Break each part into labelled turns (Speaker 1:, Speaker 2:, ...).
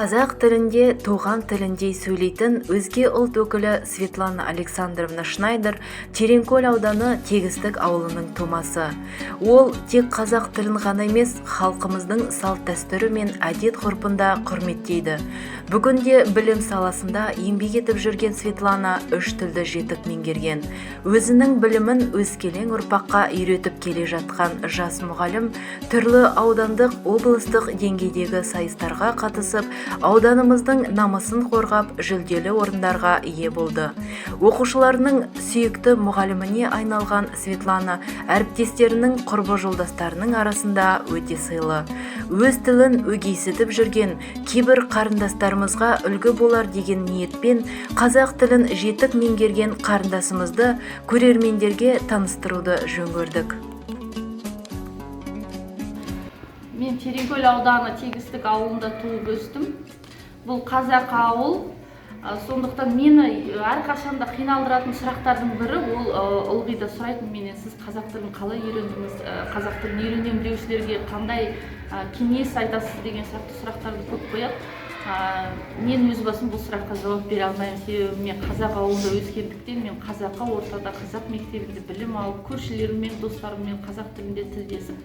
Speaker 1: Қазақ тілінде туған тіліндей сөйлейтін өзге ұлт өкілі Светлана Александровна Шнайдер Тереңкөл ауданы Тегістік ауылының тумасы. Ол тек қазақ тілін ғана емес, халқымыздың салт-дәстүрі мен әдет-ғұрпын да құрметтейді. Бүгінде білім саласында еңбек етіп жүрген Светлана үш тілді жетік меңгерген. Өзінің білімін өскелең ұрпаққа үйретіп келе жатқан жас мұғалім түрлі аудандық, облыстық деңгейдегі сайыстарға қатысып, ауданымыздың намысын қорғап, жүлделі орындарға ие болды. Оқушыларының сүйікті мұғаліміне айналған Светлана әріптестерінің, құрбы жолдастарының арасында өте сыйлы. Өз тілін өгейсітіп жүрген кейбір қарындастарымызға үлгі болар деген ниетпен қазақ тілін жетік меңгерген қарындасымызды көрермендерге таныстыруды жөн көрдік.
Speaker 2: Мен Тереңкөл ауданы Тегістік ауылында туып өстім. Бұл қазақ ауыл. Сондықтан мені әрқашанда қиналдыратын сұрақтардың бірі ол ылғи да сұрайтын менен: сіз қазақ тілін қалай үйрендіңіз, қазақ тілін үйренемін деушілерге қандай кеңес айтасыз деген сияқты сұрақтарды көп қояды. Мен өз басым бұл сұраққа жауап бере алмаймын, себебі мен қазақ ауылында өскендіктен, мен қазақы ортада, қазақ мектебінде білім алып, көршілеріммен, достарыммен қазақ тілінде тілдесіп,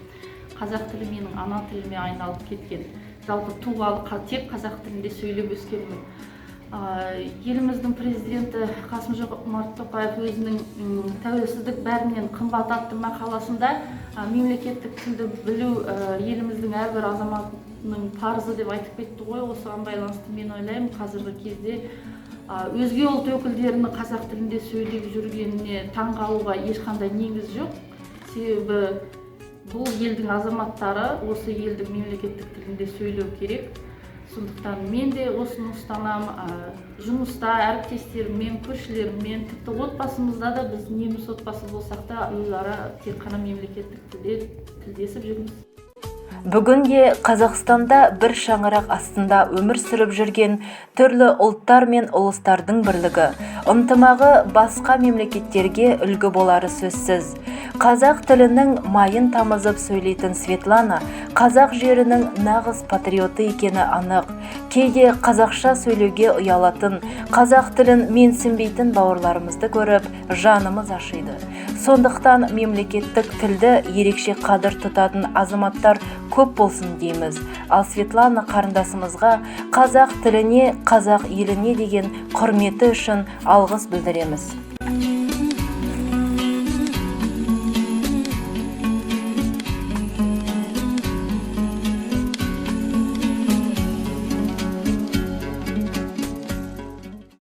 Speaker 2: қазақ тілі менің ана тіліме айналып кеткен. Жалпы туғалы тек қазақ тілінде сөйлеп өскенмін. Еліміздің президенті Қасым-Жомарт Тоқаев өзінің «Тәуелсіздік бәрінен қымбат» атты мақаласында мемлекеттік тілді білу еліміздің әрбір азаматының парызы деп айтып кетті ғой. Осыған байланысты мен ойлаймын, қазіргі кезде өзге ұлт өкілдерінің қазақ тілінде сөйлеп жүргеніне таң қалуға ешқандай негіз жоқ. Себебі бұл елдің азаматтары осы елдің мемлекеттік тілінде сөйлеу керек. Сондықтан мен де осыны ұстанамын. Жұмыста әріптестеріммен, көршілеріммен, тіпті отбасымызда да, біз неміс отбасы болсақ та, өзара тек қана мемлекеттік тілде тілдесіп жүрміз.
Speaker 1: Бүгінде Қазақстанда бір шаңырақ астында өмір сүріп жүрген түрлі ұлттар мен ұлыстардың бірлігі, ынтымағы басқа мемлекеттерге үлгі болары сөзсіз. Қазақ тілінің майын тамызып сөйлейтін Светлана қазақ жерінің нағыз патриоты екені анық. Кейде қазақша сөйлеуге ұялатын, қазақ тілін менсінбейтін бауырларымызды көріп, жанымыз ашиды. Сондықтан мемлекеттік тілді ерекше қадір тұтатын азаматтар көп болсын дейміз. Ал Светлана қарындасымызға қазақ тіліне, қазақ еліне деген құрметі үшін алғыс білдіреміз.